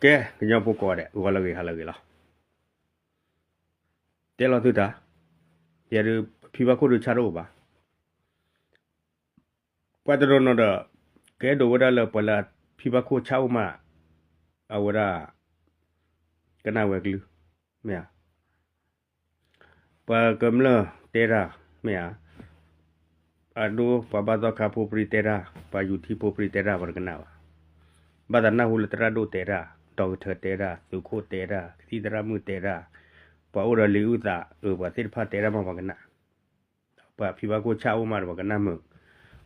ကဲ ကညီဖိကိးဂၤဒဲး ဂီၤလၢအဂ့ၤ ဟါလၢအဂ့ၤလီၤ. တဲလီၤသုတၢ်, ယဲဒုး ဖံဘၣ်ခိၣ်ဒုးဆၣ်တအိၣ်ဘၣ်. ပှၤတနီၤနီၤဒီး ကအဲၣ်ဒိးဝဲဒၣ်လၢပှၤလၢဖံဘၣ်ခိၣ်ဆၣ်အိၣ်မး အဝဲဒၣ် ကနၣ်ဝဲကလုၢ်, မ့ၢ်ဧါ. ပှၤကမျၢၢ်တဲတၢ်, မ့ၢ်ဧါ, အဒိ ပှၤဘၣ်သီခါဖိပြံတဲတၢ်, ပှၤယူၤထံဖိပြံတဲတၢ် ပှၤတကနၣ်ဘၣ်. ဘၣ်သးနၢ်ဟူလၢသရၣ်ဒိၣ်တဲတၢ်, ဒီကထၢတဲတၢ်, သုးခိၣ်တဲတၢ်, ကသံၣ်သရၣ်မုၣ်တဲတၢ်, ပှၤအိၣ်ဒီးလံာ်အုၣ်သး ပှၤသ့ၣ်တဖၣ်တဲတၢ်မး ပှၤကနၣ်. ပှၤဖံဘၣ်ခိၣ်ဆၣ်အိၣ်မးဒီး ပှၤကနၣ်မုာ်.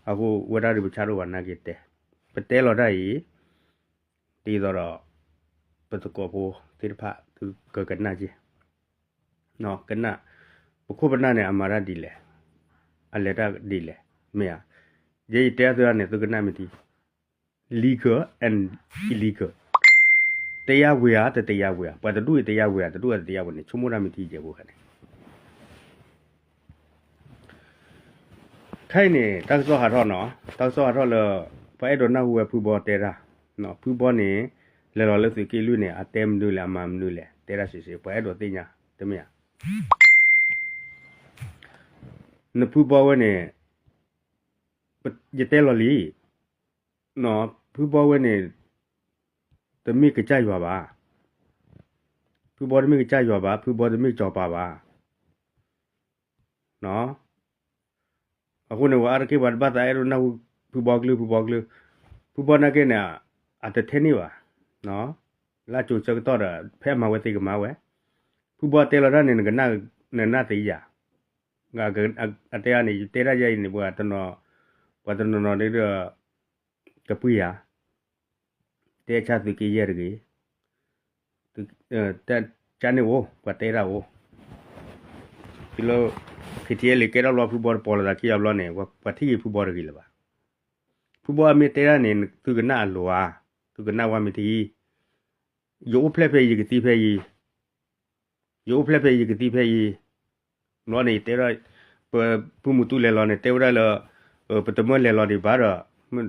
အဃိဝဲဒၣ်ဒုး ပဆၣ်တအိၣ်ဘၣ်နာ်က့ၤတဲ, ပတဲလီၤတၢ်အံၤ ဒ်သိးဒီး ပသကိးဖိသ့ၣ်တဖၣ် သုကကနၣ်က့ၤ, ကနၣ်, ပခိၣ်ပနၢ်န့ၣ် အမၤတၢ်ဒ်လဲၣ်, အလဲၤတၢ်ဒ်လဲၣ်, မ့ၢ်ဧါ. ယဲယတဲအသုန့ၣ် သုကနၣ်မ့ၢ်ထံ legal and illegal, တယါဝ့ၤဧါ တတယါဝ့ၤဧါ, ပှၤတဒူၣ်အံၤတယါဝ့ၤဧါ တဒူၣ်အံၤတယါဝ့ၤန့ၣ် ဆိကမိၣ်တၢ်မ့ၢ်ထံယဲၢ်ဖိခါန့ၣ် ခဲအံၤန့ၣ် တၢ်ကစီၣ်ဟးထီၣ်နီၤ, တၢ်ကစီၣ်ဟးထီၣ်လၢ ပှၤအဲၣ်ဒိးနၢ်ဟူဝဲဖုဘီတဲတၢ်, ဖုဘီန့ၣ် လဲၤလီၤလၢသုးက့လွံၢ်န့ၣ် အတဲမနုၤလဲၣ် အမၤမနုၤလဲၣ် တဲတၢ်စံးစ့ၢ် ပှၤအဲၣ်ဒိးသ့ၣ်ညါ တမ့ၢ်ဧါ. နဖုဘီဝဲန့ၣ် ယတဲလီၤလံ, ဖုဘီဝဲန့ၣ် တမ့ၢ်ကစၢ်ယွၤဘၣ်, ဖုဘီတမ့ၢ်ကစၢ်ယွၤဘၣ်, ဖုဘီတမ့ၢ်စီၤပၤဘၣ်. အဃိန့ၣ် ပှၤအါတက့ၢ်ပှၤတဘၣ်သးအဲၣ်ဒိးနၢ်ဟူ ဖုဘီကလုၢ် ဖုဘီကလုၢ်, ဖုဘီနာ်က့န့ၣ် အတထဲန့ၢ်ဘၣ်, လၢအစိၤဆၢကတီၢ်ဒီး ဖဲအမၤဝဲသ့ကမၤဝဲ, ဖုဘီတဲလီၤတၢ်န့ၣ် နကနၣ်သ့ယၤ, အတဲအါန့ၣ် ယတဲတၢ်ယါအံၤန့ၣ် ပှၤတနီၤနီၤဒီး ကပှံၢ်ယၤ တဲဆါသုးက့ယဲၢ်တဂ့ၤ, ကန့ၣ်အိၣ် ပှၤတဲတၢ်အိၣ်, တုၤလၢ KTLA ကဲထီၣ်ဘျီ ဖုဘီတပိာ်လိာ်သးခံဘျီန့ၣ် ပှၤထံၣ်ဂ့ၤဖုဘီတဂ့ၤလၢၤဘၣ်. ဖုဘီအမ့ၢ်တဲတၢ်န့ၣ် သုကနၣ်အလိၤဧါ, သုကနၣ်ဝဲမ့ၢ်ထံ, ယအိၣ်ဖျဲၣ်ဖဲအံၤ ယကသံဖဲအံၤ ယအိၣ်ဖျဲၣ်ဖဲအံၤ ယကသံဖဲအံၤ, ဘျီန့ၣ် ယတဲဒၣ် ပဖုမူတူလဲၤလီၤန့ၣ် တဲဝဲဒၣ်လၢ ပတမၢလဲၤလီၤဒံးဘၣ်ဒီး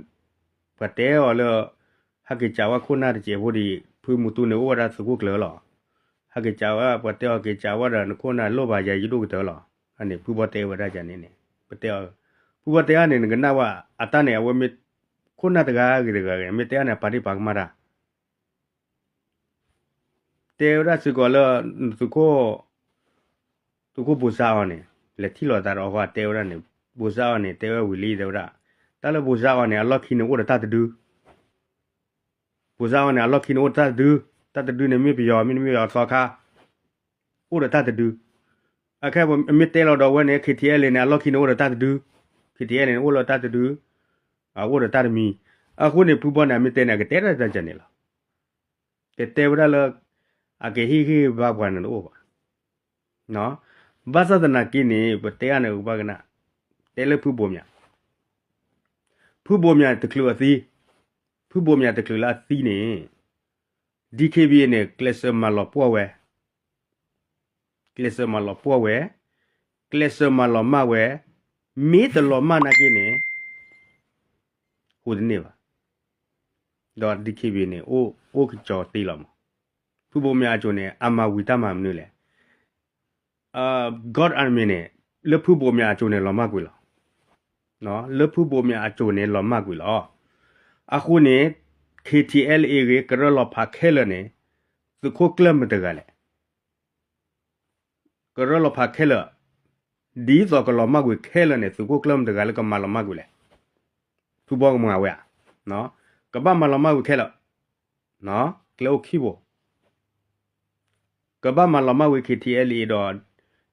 ပှၤတဲအီၤလၢ ဟးက့ၤစးဝဲခိၣ်နၢ်တစဲးဖိဒံး ဖုမူတူန့ၣ်အိၣ်ဝဲဒၣ်သုးခိၣ်ကျၢၤလီၤ. ဟးက့ၤစးဝဲ ပှၤတဲအီၤက့ၤစးဝဲဒီး နခိၣ်နၢ်လိၣ်ဘၣ်ယၤယဒိၣ်ကတၢၢ်လီၤ. အန့ၣ် ဖုဘီတဲဝဲဒၣ်ယၤန့ၣ်န့ၣ် ပတဲအီၤ, ဖုဘီတဲအါန့ၣ် နကနၣ်ဝဲ အတၢ်န့ၣ် အဝဲမ့ၢ် ခိၣ်နၢ်တဂၤဂ့ၤတဂၤဂ့ၤ မ့ၢ်တဲအါန့ၣ် အပာ်တ့ၢ်ပာ်ကမၣ်တၢ် တဲဝဲဒၣ်စ့ၢ်ကီးလၢ သုးခိၣ်, သုးခိၣ်ဘိစါအီၤန့ၣ် လဲၤထံၣ်လိာ်သးဒီးအီၤ တဲဝဲဒၣ်န့ၣ်, ဘိစါအီၤန့ၣ် တဲဝဲဝံၤလံ တဲဝဲဒၣ်, တၢ်လၢဘိစါအီၤန့ၣ် အလီၢ်ခံန့ၣ်အိၣ်ဒီးတၢ်တဒု, ဘိစါအီၤန့ၣ် အလီၢ်ခံန့ၣ်အိၣ်ဒီးတၢ်တဒု, တၢ်တဒုန့ၣ် မ့ၢ်ပယီၤ မ့တမ့ၢ်ပယီၤသီခါ အိၣ်ဒီးတၢ်တဒု, အခဲအံၤမ့ၢ်တဲလီၤဒီးဝဲန့ၣ် KTLA န့ၣ် အလီၢ်ခံန့ၣ်အိၣ်ဒီးတၢ်တဒု, KTLA န့ၣ် အိၣ်လၢတၢ်တဒု, အအိၣ်ဒီးတၢ်တမံၤ, အဃိန့ၣ် ဖုဘီန့ၣ် အမ့ၢ်တဲန့ၣ် အကတဲတၢ်တၢ်န့ၣ်လီၤ. ကတဲဝဲဒၣ်လၢ အကဟ့ၣ်ဂံၢ်ဘါပှၤန့ၣ်တအိၣ်ဘၣ်. ဘၣ်ဆၣ်သနာ်က့န့ၣ် ပတဲအါန့ၣ် ကဘၣ်ကနၣ်, တဲလၢဖုဘိးမၠး, ဖုဘိးမၠးတချုးအသံ, ဖုဘိးမၠးတချုးလၢအသံန့ၣ် DKBA န့ၣ် ကျဲးစၢးမၤလီၤပှီၢ်ဝဲ, ကျဲးစၢးမၤလီၤပှီၢ်ဝဲ, ကျဲးစၢးမၤလီၤမၢ်ဝဲ, မ့ၢ်တလီၤမၢ်နာ်က့န့ၣ် ဟူးတန့ၢ်ဘၣ်. ဒီး DKBA န့ၣ် အိၣ်ကၠီၤသ့လီၤမး. ဖုဘိးမၠးအစိၤန့ၣ် အမၤဝံၤတၢ်မၤမနုၤလဲၣ်. God Army န့ၣ် လၢဖုဘိးမၠးအစိၤန့ၣ် လီၤမၢ်ကွံာ်လီၤ. လၢဖုဘိးမၠးအစိၤန့ၣ် လီၤမၢ်ကွံာ်လီၤ. အဃိန့ၣ် KTLA ဂ့ၤ ကရၢလီၤဖးခဲလၢာ်န့ၣ် သုးခိၣ်ကျၢၢ်မတၤတဂၤလဲၣ်. ကရၢလီၤဖးခဲလၢာ်, ဒ်သိးကလီၤမၢ်ကွံာ်ခဲလၢာ်န့ၣ် သုးခိၣ်ကျၢၢ်မတၤတဂၤလၢကမၤလီၤမၢ်ကွံာ်လဲၣ်. ဖုဘီကမၤဝဲဧါ. ကဘၣ်မၤလီၤမၢ်ကွံာ်ခဲလၢာ်, ကျဲအိၣ်ခံဘိ, ကဘၣ်မၤလီၤမၢ်ကွံာ် KTLA ဒီး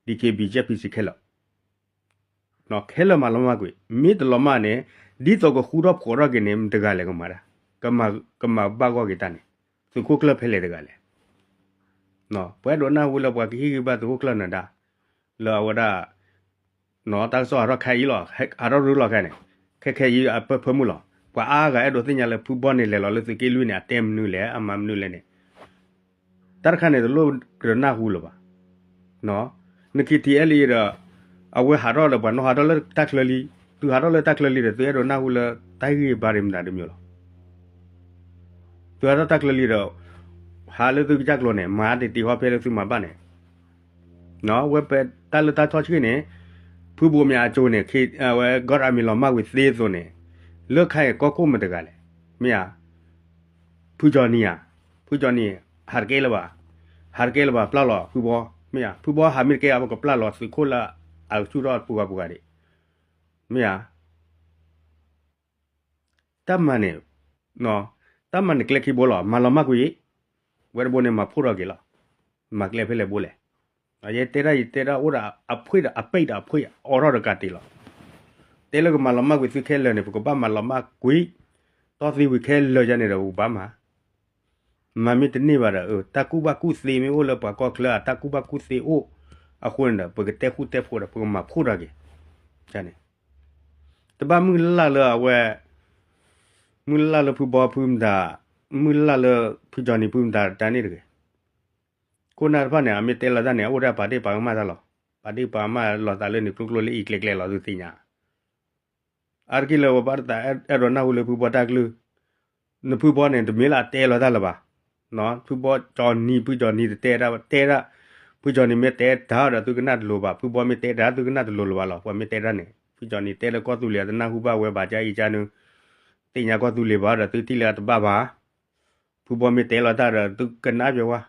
DKBA ခဲလၢာ်, ခဲလၢာ်မၤလီၤမၢ်ကွံာ်, မ့ၢ်တလီၤမၢ်န့ၣ် ဒ်သိးကဃူထီၣ်ဖိးထီၣ်က့ၤန့ၣ် မတၤတဂၤလဲၣ်ကမၤတၢ်, ကမၤဘၣ်ဂီၢ်က့ၤတၢ်န့ၣ် သုးခိၣ်ကျၢၢ်ဖဲလဲၣ်တဂၤလဲၣ်. ပှၤအဲၣ်ဒိးနၢ်ဟူလၢပှၤကဟ့ၣ်ဂံၢ်ဘါသုးခိၣ်ကျၢၢ်နၤဒါ လၢအဝဲဒၣ် တၢ်ကစီၣ်ဟးထီၣ်ခဲအံၤလီၤ, ဟးထီၣ်ရူလီၤခဲန့ၣ်, ခဲခဲအံၤအပၢၢ်ဖၢမုၢ်လီၤ. ပှၤအါဂၤအဲၣ်ဒိးသ့ၣ်ညါလၢဖုဘီန့ၣ်လဲၤလီၤလၢသုးက့လွံၢ်န့ၣ် အတဲမနုၤလဲၣ် အမၤမနုၤလဲၣ်န့ၣ် တၢ်တခါန့ၣ် တလိၣ်ကနၢ်ဟူလၢၤဘၣ်. န KTLA ဒီး အဝဲဟးထီၣ်ဒီးပှၤနီၣ်ဟးထီၣ်လၢတၢ်ချၢလံ, သုဟးထီၣ်လၢတၢ်ချၢလံဒီး သုအဲၣ်ဒိးနၢ်ဟူလၢတၢ်ဟ့ၣ်ဂံၢ်ဘါဒ်မတၤတမံၤလီၤ. သုဟးထီၣ်တၢ်ချၢလံဒီး မၤလၢသုကစၢ်ကျိၤန့ၣ် မၤတ့ၢ်တ့ၢ်ဟီဖဲလၢသုမၤဘၣ်န့ၣ်, ဝဲပတၢ်လၢတၢ်ဆီဆံန့ၣ်, ဖုဘိးမၠးအစိၤန့ၣ် ဝဲကီၢ်အမံၤလီၤမၢ်ကွံာ်သ့အသိးန့ၣ်, လၢခဲအံၤကီၢ်ခိၣ်မတၤတဂၤလဲၣ်, မ့ၢ်ဧါ, ဖုကၠီနံၤဧါ, ဖုကၠီနံၤ ဟးတကဲလၢၤဘၣ်, ဟးတကဲလၢၤဘၣ် ပျၢ်လီၤဖုဘီ, မ့ၢ်ဧါ, ဖုဘီဟးမ့ၢ်တကဲ အဝဲကပျၢ်လီၤသုးခိၣ်လၢအကဆူၣ်ထီၣ်ပှၤပှၤဂၤဒံး, မ့ၢ်ဧါ တၢ်မၤန့ၣ်, တၢ်မၤန့ၣ်ကျဲခံဘိလီၤ, မၤလီၤမၢ်ကွံာ်, ဝဲတဘိန့ၣ်မၤဖှိၣ်ထီၣ်က့ၤလီၤ, မၤကျဲဖဲလဲၣ်ဘိလဲၣ်, ယဲတဲဒၣ်ယတဲဒၣ်အိၣ်ဒီးအဖှ့ၣ်ဒီးအပ့ၢ်ဒီးအဖှ့ၣ်အိးထီၣ်တကးတ့ၢ်လီၤ, တဲလၢကမၤလီၤမၢ်ကွံာ်သုခဲလၢာ်န့ၣ် ပကဘၣ်မၤလီၤမၢ်ကွံာ်, တီၢ်သံဝံၤခဲလၢာ်ယါန့ၣ်ဒီးပကဘၣ်မၤ မၤမ့ၢ်တန့ၢ်ဘၣ်ဒီး တၢ်ကူၣ်ဘၣ်ကူၣ်သ့မ့ၢ်အိၣ်လၢပှၤကီၢ်ချၢအတၢ်ကူၣ်ဘၣ်ကူၣ်သ့အိၣ်အဃိန့ၣ်ဒီး ပကတဲဃူတဲဖိးဒီး ပကမၤဖှိၣ်ထီၣ်က့ၤ, န့ၣ်, တဘၣ်မုၢ်လၢ်လၢအဝဲ, မုၢ်လၢ်လၢဖုဘီဖုမတၤ, မုၢ်လၢ်လၢဖုကၠီနံၤဖုမတၤတၢ်န့ၣ်တဂ့ၤ, ခိၣ်နၢ်တဖၣ်န့ၣ် အမ့ၢ်တဲလီၤတၢ်န့ၣ် အအိၣ်ဒၣ်ပာ်ဒ့ၣ်ပာ်ကမၣ်တၢ်လီၤ, ပာ်ဒ့ၣ်ပာ်ကမၣ်လီၤသးလၢန့ၣ်ကျိကျိလၢအံၤကျဲကျဲလီၤ သုသ့ၣ်ညါ အါတက့ၢ်လၢပဘၣ်တသးအဲၣ်ဒိးနၢ်ဟူလၢဖုဘီတၢ်ကလုၢ်, နဖုဘီန့ၣ် တမ့ၢ်လၢအတဲလီၤတၢ်လၢၤဘၣ်, ဖုဘီကၠီနံၤ ဖုကၠီနံၤတတဲဒၣ် တဲဒၣ်, ဖုကၠီနံၤမ့ၢ်တဲတၢ်ဒီးသုကနၣ်တလိၤဘၣ်, ဖုဘီမ့ၢ်တဲတၢ်သုကနၣ်တလိၤလၢၤဘၣ်လီၤ, ပှၤမ့ၢ်တဲတၢ်န့ၣ် ဖုကၠီနံၤတဲလၢကီၢ်သူလ့ၤအတနၢ်ဟူဘၣ်ဝဲဘၣ်ကါအံၤကါနု, သ့ၣ်ညါကီၢ်သူလ့ၤဘၣ်ဒီးသုထံၣ်လၢအတဘၣ်ဘၣ်, ဖုဘီမ့ၢ်တဲလီၤတၢ်ဒီးသုကနၣ်ပျီဝါ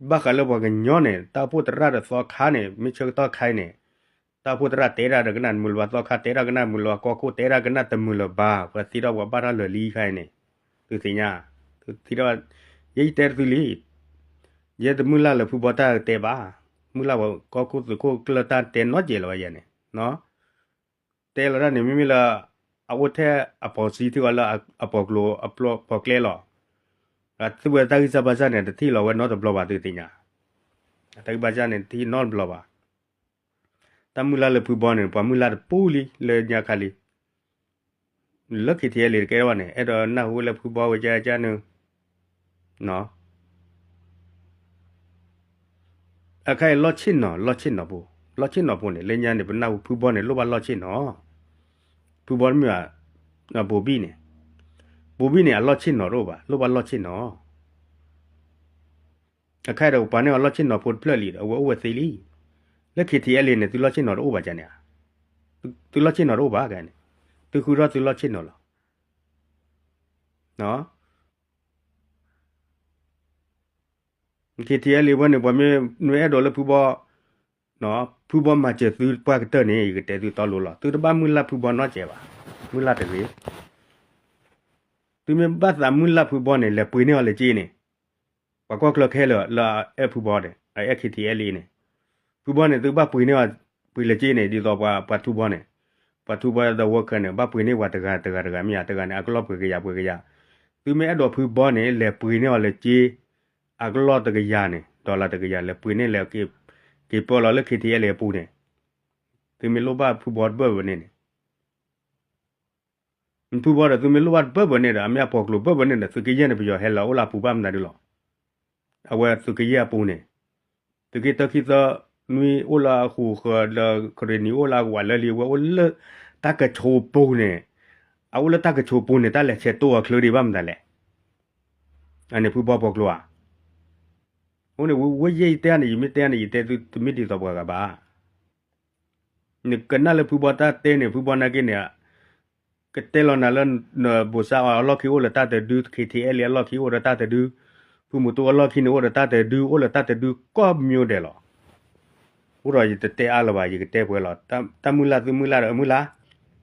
ဘၣ်ဃးလၢပှၤကညီန့ၣ် တၢ်အိၣ်ဖှိၣ်သရၣ်ဒီးသီခါန့ၣ် မ့ၢ်ဆၢကတီၢ်ခါအံၤန့ၣ်, တၢ်အိၣ်ဖှိၣ်သရၣ်တဲဒၣ်ဒီးကနၣ်တမုာ်လၢၤဘၣ်, သီခါတဲဒၣ်ကနၣ်တမုာ်လၢၤဘၣ်, ကီၢ်ခိၣ်တဲဒၣ်ကနၣ်တမုာ်လၢၤဘၣ်, ပှၤသံထီၣ်ပှၤဘၣ်ထီၣ်လၢာ်လံခါအံၤန့ၣ်, သုသ့ၣ်ညါ, သုထံၣ်ထီၣ်, ယဲယတဲတသုလံ, ယဲတမုၢ်လၢ်လၢဖုဘီတၢ်တဲဘၣ်, မုၢ်လၢ်ပှၤကီၢ်ခိၣ်သုးခိၣ်ကျၢၢ်တၢ်တဲနီတစဲးလၢၤဘၣ်ယဲန့ၣ် တဲလီၤတၢ်န့ၣ် မ့မ့ၢ်လၢ အအိၣ်ထဲအပီၢ်စံထံအီၤလၢအပီၢ်ကျိၤအပီၢ်ကျဲလီၤ. သုဝဲတၢ်ဂံၢ်စၢ်ဘါစၢ်န့ၣ် တထံၣ်လီၤဝဲနီတဘျီဘၣ် သုသ့ၣ်ညါ. တၢ်ဂံၢ်ဘါစၢ်န့ၣ် တထံၣ်နီတဘျီဘၣ်. တၢ်မုၢ်လၢ်လၢဖုဘီန့ၣ် ပှၤမုၢ်လၢ်တပူၤလံ လၢညါခါလံ. လၢ KTLA တကဲဘၣ်န့ၣ် အဲၣ်ဒိးနၢ်ဟူလၢဖုဘီဝဲကၢကၢနုၤ အခါအံၤလီၢ်ဆ့ၣ်နီၤ လီၢ်ဆ့ၣ်နီၤဖိ, လီၢ်ဆ့ၣ်နီၤဖိန့ၣ် လၢညါန့ၣ် ပနၢ်ဟူဖုဘီန့ၣ် လိၣ်ဘၣ်လီၢ်ဆ့ၣ်နီၤ. ဖုဘီတမ့ၢ်ဘၣ် ဘိၤဘံၣ်န့ၣ်, ဘိၤဘံၣ်န့ၣ် အလီၢ်ဆ့ၣ်နီၤတအိၣ်ဘၣ်, လိၣ်ဘၣ်လီၢ်ဆ့ၣ်နီၤ. အခါအံၤဒီးပှၤန့ၢ်အီၤလီၢ်ဆ့ၣ်နီၤဖိတဖျၢၣ်လံဒီး အဝဲအိၣ်ဝဲသ့လံ. လၢ KTLA န့ၣ် သုလီၢ်ဆ့ၣ်နီၤတအိၣ်ဘၣ်ကန့ၣ်ဧါ. သုလီၢ်ဆ့ၣ်နီၤတအိၣ်ဘၣ်ကန့ၣ်, သုဃုထီၣ်သုလီၢ်ဆ့ၣ်နီၤလီၤ. KTLA ဝဲန့ၣ် ပှၤမ့ၢ်နအဲၣ်ဒိးလၢဖုဘီ, ဖုဘီမၤစၢၤသုပှၢ်ကတၢၢ်န့ၣ် ယကတဲသုတီလိၤလီၤ. သုတဘၣ်မုၢ်လၢ်ဖုဘီနီတစဲးဘၣ်. မုၢ်လၢ်တဂ့ၤ. သုမ့ၢ်ဘၣ်သးမုၢ်လၢ်ဖုဘီန့ၣ် လဲၤပှ့ၤန့ၢ်အီၤလၢက့န့ၣ်, ပှၤကီၢ်ချၢခဲလၢာ်လၢအအဲၣ်ဖုဘီန့ၣ် အအဲၣ် KTLA န့ၣ်, ဖုဘီန့ၣ် သုဘၣ်ပှ့ၤန့ၢ်အီၤ ပှ့ၤလၢက့န့ၣ် ဒ်သိးပှၤထူဘီန့ၣ်, ပှၤထူဘီဒီး worker န့ၣ် ဘၣ်ပှ့ၤန့ၢ်ပှၤတဂၤတဂၤတဂၤ မ့ၢ်ဧါ, တဂၤန့ၣ် အကလီၢ်ပှဲၤကယၤပှဲၤကယၤ. သုမ့ၢ်အဲၣ်ဒိးဖုဘီန့ၣ် လဲၤပှ့ၤန့ၢ်အီၤလၢက့ အကလီၢ်တကယၤန့ၣ် dollar တကယၤ လဲၤပှ့ၤန့ၢ်လဲၤ က့ၤပၢလီၤလၢ KTLA အပူၤန့ၣ်, သုမ့ၢ်လိၣ်ဘၣ်ဖုဘီတဘၢၣ်ဘၢၣ်န့ၣ်န့ၣ် ဖုဘီဒီး သုမ့ၢ်လိၣ်ဘၣ်တဘၢၣ်ဘၢၣ်န့ၣ်ဒီး အမ့ၢ်အပီၢ်ကျိၤဘၢၣ်ဘၢၣ်န့ၣ်ဒီး သုးကယဲၢ်န့ၣ် ပယီၤဟဲလီၤအိၣ်လၢအပူၤဘၣ်မနုၤဒုလီၤ. အဝဲသုးကယဲၢ်အပူၤန့ၣ်, သုးက့တၢခံသၢနွံအိၣ်လၢအဃူၤဃၢၤဒီး ခရံာ်နံၤအိၣ်လၢအဝးလၢလံ အဝဲအိၣ်လၢတၢ်ကဆိးပူၤန့ၣ်, အအိၣ်လၢတၢ်ကဆိးပူၤန့ၣ် တၢ်လဲၤဆဲးတိၢ်အီၤချၢဒံးဘၣ်မနုၤလဲၣ်. အန့ၣ်ဖုဘီပီၢ်ကျိၤဧါ. အဃိန့ၣ် ဝဲယဲၢ်ယတဲန့ၣ် ယမ့ၢ်တဲန့ၣ် ယတဲသုတမ့ၢ်ဒ်သိးပှၤဂၤဘၣ်. နကနၣ်လၢဖုဘီတၢ်တဲန့ၣ် ဖုဘီနာ်က့န့ၣ်, ကတဲလီၤနၤလၢ နဘိးစါအီၤအလီၢ်ခံအိၣ်လၢတၢ်တဒု, KTLA အလီၢ်ခံအိၣ်ဒီးတၢ်တဒု, ဖုမူတူအလီၢ်ခံန့ၣ်အိၣ်ဒီးတၢ်တဒု, အိၣ်လၢတၢ်တဒုကိးမံၤဒဲးလီၤ. အိၣ်ဒီးယတတဲအါလၢၤဘၣ် ယကတဲပှဲၤလီၤ. တၢ်မုၢ်လၢ်သုမုၢ်လၢ်ဒီးအမုၢ်လၢ်,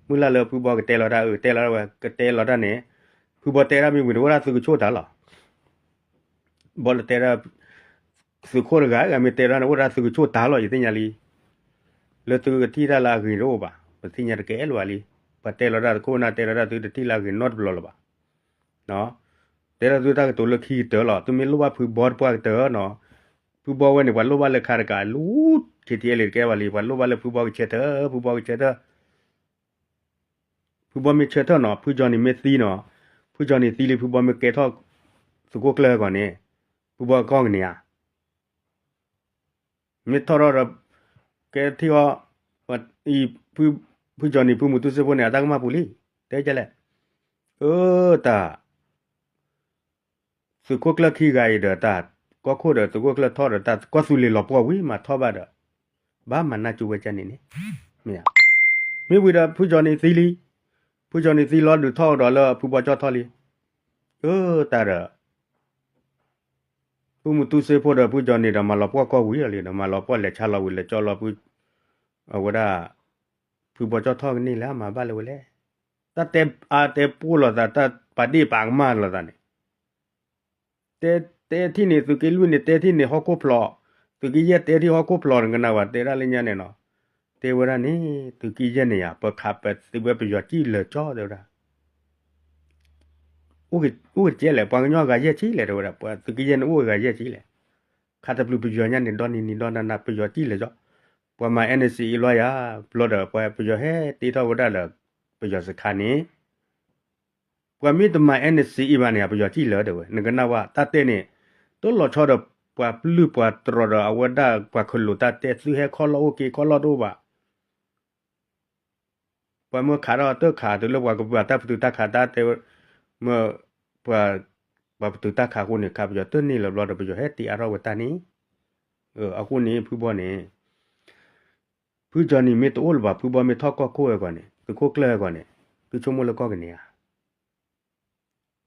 မုၢ်လၢ်လၢဖုဘီကတဲလီၤတၢ်အကတဲလီၤတၢ်ဝဲ ကတဲလီၤတၢ်န့ၣ်, ဖုဘီတဲဒၣ်မ့ၢ်ဝံၤန့ၣ် အိၣ်ဒၣ်သုကဆိၣ်တၢ်လီၤ. ဘီလၢတဲဒၣ် သုးခိၣ်တဂၤဂၤမ့ၢ်တဲဒၣ်န့ၣ် အိၣ်ဒၣ်သုကဆိၣ်တၢ်လီၤ ယသ့ၣ်ညါလံ. လၢသုကထံၣ်တၢ်လၢအဂ့ၤတအိၣ်ဘၣ်, ပသ့ၣ်ညါတကဲလၢၤဘၣ်လံ. ပှၤတဲလီၤတၢ်တခိၣ်နၢ်တဲလီၤတၢ်သုတထံၣ်လၢအဂ့ၤနီတဘျီလၢၤဘၣ်. တဲဒၣ်သုတၢ်ကတိၤလၢခံကတၢၢ်လီၤ. သုမ့ၢ်လိၣ်ဘၣ်ဖုဘီတပှၢ်ကတၢၢ်နီၤ, ဖုဘီဝဲန့ၣ် ပှၤလိၣ်ဘၣ်လၢခါတကးလၢ KTLA တကဲဘၣ်လံ. ပှၤလိၣ်ဘၣ်လၢဖုဘီကဆၢထၢၣ်, ဖုဘီကဆၢထၢၣ် ဖုဘီမ့ၢ်ဆၢထၢၣ်နီၤ ဖုကၠီနံၤမ့ၢ်သံနီၤ, ဖုကၠီနံၤသံလံ ဖုဘီမ့ၢ်ကဲထီၣ်သုးခိၣ်ကျၢၢ်အဂီၢ်န့ၣ်, ဖုဘီကီၢ်ကန့ၢ်ဧါ. မ့ၢ်ထီၣ်ထီၣ်ဒီး ကဲထီၣ်အီၤ, ဖုကၠီနံၤဖုမူတူစ့ဖိန့ၣ် အတၢ်ကမၣ်ပူၤလံ, တဲကလဲၣ်, အၢ တၢ် သုးခိၣ်ကျၢၢ်ခံဂၤအံၤဒီးတၢ်ကီၢ်ခိၣ်ဒီးသုးခိၣ်ကျၢၢ်ထီၣ်ဒီးတၢ်ကီၢ်သူလ့ၤလီၤပှီၢ်ဝံၤမးထီၣ်ဘၣ်ဒီး ဘၣ်မၤနၢ်ကၠိဝဲကၢန့ၣ်န့ၣ် မ့ၢ်ဧါ. မ့ၢ်ဝံၤဒီးဖုကၠီနံၤသံလံ. ဖုကၠီနံၤသံလီၤဒုးထီၣ်ဒီးလၢဖုဘီကၠီထီၣ်လံ. အၢ တၢ်ဒီး ဖုမူတူစ့ဖိဒီးဖုကၠီနံၤဒီးမၤလီၤပှီၢ်ကီၢ်ဝံၤလံဒီး မၤလီၤပှီၢ်လဲၤဆါလီၤဝံၤလဲၤကၠီလီၤဖု အဝဲဒၣ် ဖုဘီကၠီထီၣ်ကန့ၢ်လၢအမၤဘၣ်လၢဝဲလဲၣ်. တၢ်တဲအါတဲပှိၢ်လိာ်သး တၢ်ပာ်ဒ့ၣ်ပာ်ကမၣ်လိာ်သးန့ၣ် တဲ တဲထံၣ်န့ၣ် သုးက့လွံၢ်န့ၣ် တဲထံၣ်န့ၣ်ဟီၣ်ခိၣ်ဖျိး, သုးက့ယဲၢ်တဲထံၣ်ဟီၣ်ခိၣ်ဖျိးန့ၣ် ကနၣ်ဝဲတဲဒၣ်လၢညါန့ၣ်နီၤ. တဲဝဲဒၣ်န့ၣ် သုးက့ယဲၢ်န့ၣ်ယါ ပခးပသုးဝဲပယီၤစံၣ်လၢာ်ကၠီတဲဝဲဒၣ် အိၣ်ကကဲလဲၣ် ပှၤကညီဂၤယဲၢ်ဆံလဲၣ်တဲဝဲဒၣ် ပှၤသုးက့ယဲၢ်န့ၣ်အိၣ်ဂၤယဲၢ်ဆံလဲၣ်. ခးတပျုာ်ပယီၤညါန့ၣ် ဒီနံၤနံၤဒီနၤနၤ ပယီၤစံၣ်လၢာ်ကၠီ. ပှၤမၤ NCA လီၤယါ ဘျီဒီး ပှၤပယီၤဟဲတ့ထီၣ်ဝဲဒၣ်လၢ ပယီၤစခါန့ၣ် ပှၤမ့ၢ်တမၤ NCA ဘၣ်န့ၣ် ပယီၤစံၣ်လၢာ်တဲဝဲ နကနၣ်ဝဲတၢ်တဲန့ၣ် တလီၤဆီဒီး ပှၤပျုၢ်ပှၤတြီၤဒီးအဝဲဒၣ်ပှၤခလိာ်တၢ်တဲ သုဟဲခီၣ်လီၢ်အိၣ်က့ၤခီၣ်လီၢ်တအိၣ်ဘၣ် ပှၤမၢခးထီၣ်တၢ်ခးတုၤလၢပှၤကပၤတၢ်ပတုာ်တၢ်ခးတၢ်တဲ မၢ ပှၤ ပှၤပတုာ်တၢ်ခးအဃိန့ၣ် ခးပယီၤတန့ၢ်လၢၤဘျီဒီး ပယီၤဟဲတ့အါထီၣ်ဝဲတၢ်န့ၣ် အဃိန့ၣ် ဖုဘီန့ၣ် ဖုကၠီနံၤမ့ၢ်တအိၣ်လၢၤဘၣ် ဖုဘီမ့ၢ်ထီၣ်ကီၢ်ခိၣ်ဝဲအဂီၢ်န့ၣ် သုးခိၣ်ကျၢၢ်ဝဲအဂီၢ်န့ၣ် သုဆိကမိၣ်လၢကီၢ်ကန့ၢ်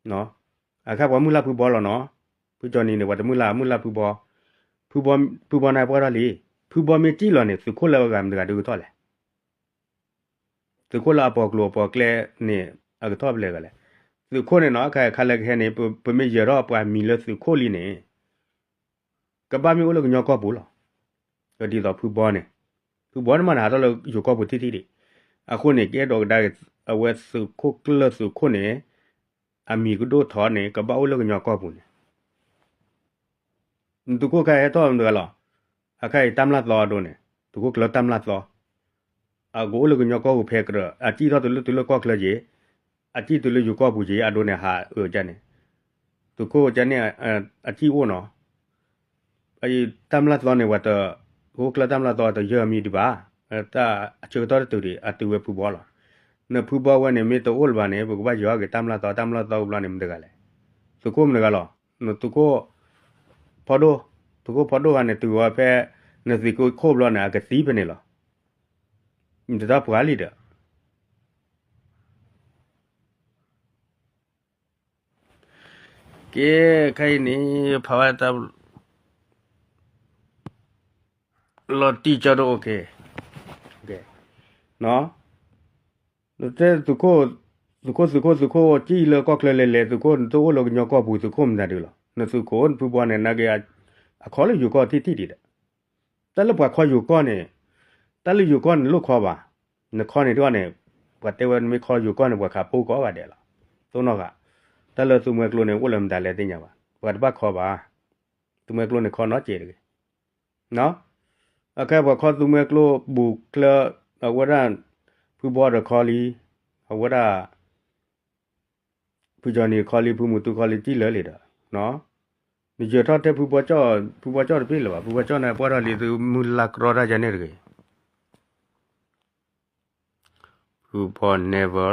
ဧါ အခါပှၤမုၢ်လၢ်ဖုဘီလီၤနီၤ. ဖုကၠီနံၤန့ၣ် ပှၤတမုၢ်လၢ် မုၢ်လၢ်ဖုဘီ, ဖုဘီန့ၣ်ပှဲၤထီၣ်လံ. ဖုဘီမ့ၢ်စံၣ်လီၤန့ၣ် သုးခိၣ်လၢအဂၤမတၤတဂၤဒုးကထီၣ်လဲၣ်. သုးခိၣ်လၢအပိာ်ကျိၤအပိာ်ကျဲန့ၣ် အကထီၣ်ဖဲလဲၣ်ဂၤလဲၣ်. သုးခိၣ်န့ၣ်နီၤ အခါခါလၢကဟဲန့ၣ် ပမ့ၢ်ယၢၤထီၣ်ပှၤမံၤလၢသုးခိၣ်လံန့ၣ် ကဘၣ်မ့ၢ်အိၣ်လၢကညီကီၢ်ပူၤလီၤ. ဒ်သိးဖုဘီန့ၣ် ဖုဘီန့ၣ်မ့ၢ်န့ၣ် ဟးထီၣ်လၢယိၤကီၢ်ပူၤထံၣ်ထံၣ်ဒံး. အဃိန့ၣ် ကအဲၣ်ဒိးကဒါက့ၤ အဝဲသုးခိၣ်ကျၢၢ်သုးခိၣ်န့ၣ် အမံၤကဒိၣ်ထီၣ်န့ၣ် ကဘၣ်အိၣ်လၢကညီကီၢ်ပူၤန့ၣ် သုးခိၣ်ခါဟဲထီၣ်မတၤတဂၤလီၤ. အခါအံၤတၢ်မျၢ်သီအဒိန့ၣ် သုးခိၣ်ကျၢၢ်တၢ်မျၢ်သီ အကအိၣ်လၢကညီကီၢ်ပူၤဖဲကရၢၢ် အစံၣ်ထီၣ်တုၤလၢတုၤလၢကီၢ်ချၢက့ၤ အစံၣ်တုၤလၢယိၤကီၢ်ပူၤက့ၤ အဒိန့ၣ်ဟးအၢကန့ၣ် သုးခိၣ်ကန့ၣ် အစံၣ်အိၣ်နီၤ. တၢ်မျၢ်သီန့ၣ် ပှၤတ သုးခိၣ်ကျၢၢ်တၢ်မျၢ်သီတယၢၢ်မံၤဒံးဘၣ်. တၢ်အဆၢကတီၢ်တတုၤဒံး အတုၤဝဲဖုဘီလီၤ. နဖုဘီဝဲန့ၣ် မ့ၢ်တအိၣ်လၢၤဘၣ်န့ၣ် ပကဘၣ်ယီၤက့ၤတၢ်မျၢ်သီ တၢ်မျၢ်သီကဘျီန့ၣ် မတၤတဂၤလဲၣ်. သုးခိၣ်မတၤတဂၤလီၤ. နသုးခိၣ် ဖီဒိၣ် သုးခိၣ်ဖီဒိၣ်ဂၤန့ၣ် တုၤဝဲဖဲ နသုးခိၣ်ဘျီန့ၣ် အကသံဖဲန့ၣ်လီၤ. နတတၢ်ပှၤလံဒီး ကဲ ခဲအံၤန့ၣ် ဖးဝဲတၢ် လီၤတံၢ်ကၠီဒိၣ် အိၣ်က့ၤ နတဲ သုးခိၣ် သုးခိၣ် သုးခိၣ် သုးခိၣ်စံၣ်လၢကီၢ်ချၢလဲၤလဲၤ သုးခိၣ်နတအိၣ်လၢကညီကီၢ်ပူၤ သုးခိၣ်မတၤဒုးလီၤ. နသုးခိၣ်ဖုဘီန့ၣ် နာ်က့ အခီလၢယိၤကီၢ်ထံၣ်ထံၣ်ဒံးဒီး တၢ်လၢပှၤခီယိၤကီၢ်န့ၣ် တၢ်လၢယိၤကီၢ်န့ၣ်လိၣ်ခီဘၣ်. နခီန့ၣ်တဂီၢ်န့ၣ် ပှၤတဲဝဲနမ့ၢ်ခီယိၤကီၢ်န့ၣ် ပှၤခးပိကီးဘၣ်ဒဲးလီၤ. သိၣ်နီၣ်ဃာ် တၢ်လၢသုးမွဲကျိန့ၣ် အိၣ်လၢမတၤလဲၣ်သ့ၣ်ညါဘၣ်. ပှၤတဘၣ်ခီဘၣ်. သုးမွဲကျိန့ၣ်ခီနီတစဲးတဂ့ၤ. အခါပှၤခီသုးမွဲကျိဘူးချၢ အဝဲဒၣ် ဖုဘီဒီးခီလံ အဝဲဒၣ် ဖုကၠီနံၤခီလံ ဖုမူတူခီလံ စံၣ်လၢာ်လံဒီး နယၢၤထီၣ်တဲဖုဘီကၠီၣ် ဖုဘီကၠီၣ်တပ့ၢ်လၢၤဘၣ်. ဖုဘီကၠီၣ်န့ၣ် ပှဲၤထီၣ်လံ သုမုၢ်လၢ်ကြီတၢ်ယါန့ၣ်တဂ့ၤ. ဖုဘီ never